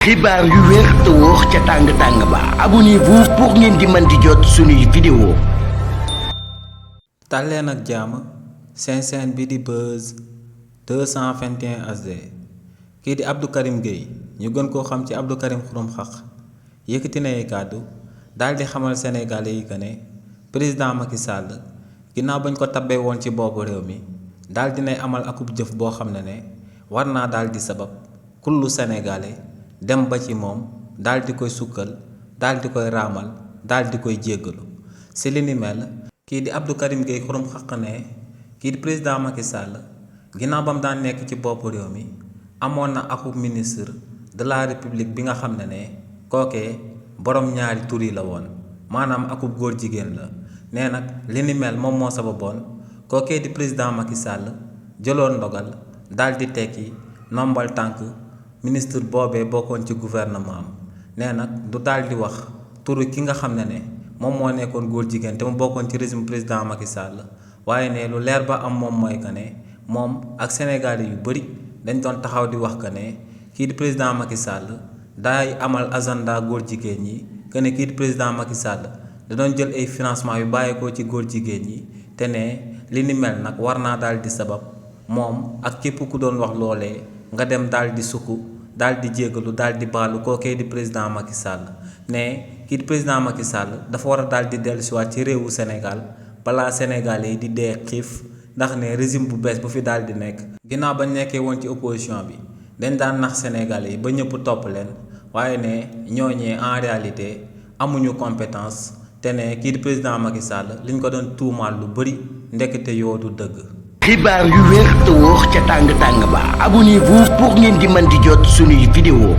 xibaar yu wér te wóor ca tàng ba abonnez-vous pour ngeen di mën di jot suñuy vidéo. tàlleen ak jàmm seen chaîne bi di Buzz 221 HD kii di Abdou Karim Gueye ñu gën koo xam ci Abdou Karim Xurum Xaq yëkkati na ay kàddu daal di xamal Sénégalais yi que ne président Macky Sall ginnaaw bañ ko tabbee woon ci boppu réew mi daal dinay amal akub jëf boo xam ne war naa daal di sabab kullu Sénégalais dem ba ci moom daal di koy sukkal daal di koy raamal daal di koy jéggalu si li ni mel kii di Abdou Karim Gueye Xurum Xaq ne kii di président Macky Sall ginnaaw ba mu daan nekk ci boppu réew mi amoon na akub ministre de la république bi nga xam ne kookee borom ñaari tur yi la woon maanaam akub góor jigéen la nee nag li ni mel moom moo sababoon kookee di président Macky Sall jëloon ndogal daal di tekki nombal tànk ministre boobee bokkoon ci gouvernement am nee nag du daal di wax turu ki nga xam ne moom moo nekkoon góor jigéen te mu bokkoon ci régime président Macky Sall waaye ne lu leer ba am moom mooy que ne moom ak Sénégalais yu bëri dañ doon taxaw di wax que ne kii di président Macky Sall daay amal agenda góor jigéen ñi que ne kii di président Macky Sall da doon jël ay financement yu bàyyeekoo ci góor jigéen ñi te ne li ni mel nag war naa daal di sabab moom ak képp ku doon wax loolee nga dem daal di sukk daal di jégalu daal di baalu kookee di président Macky Sall ne kii di président Macky Sall dafa war a daal di dellusiwaat ci réewu Sénégal balaa Sénégalais yi di dee xiif ndax ne régime bu bees bu fi daal di nekk. ginnaaw bañ nekkee woon ci opposition bi dañ daan nax Sénégalais yi ba ñëpp topp leen waaye ne ñooñee en réalité amuñu compétence te ne kii di président Macky Sall liñ ko doon tuumaal lu bëri ndekete yoo du dëgg. xibaar yu wér te wóor ca tàng ba abonnez-vous pour ngeen di mën di jot suñuy vidéo.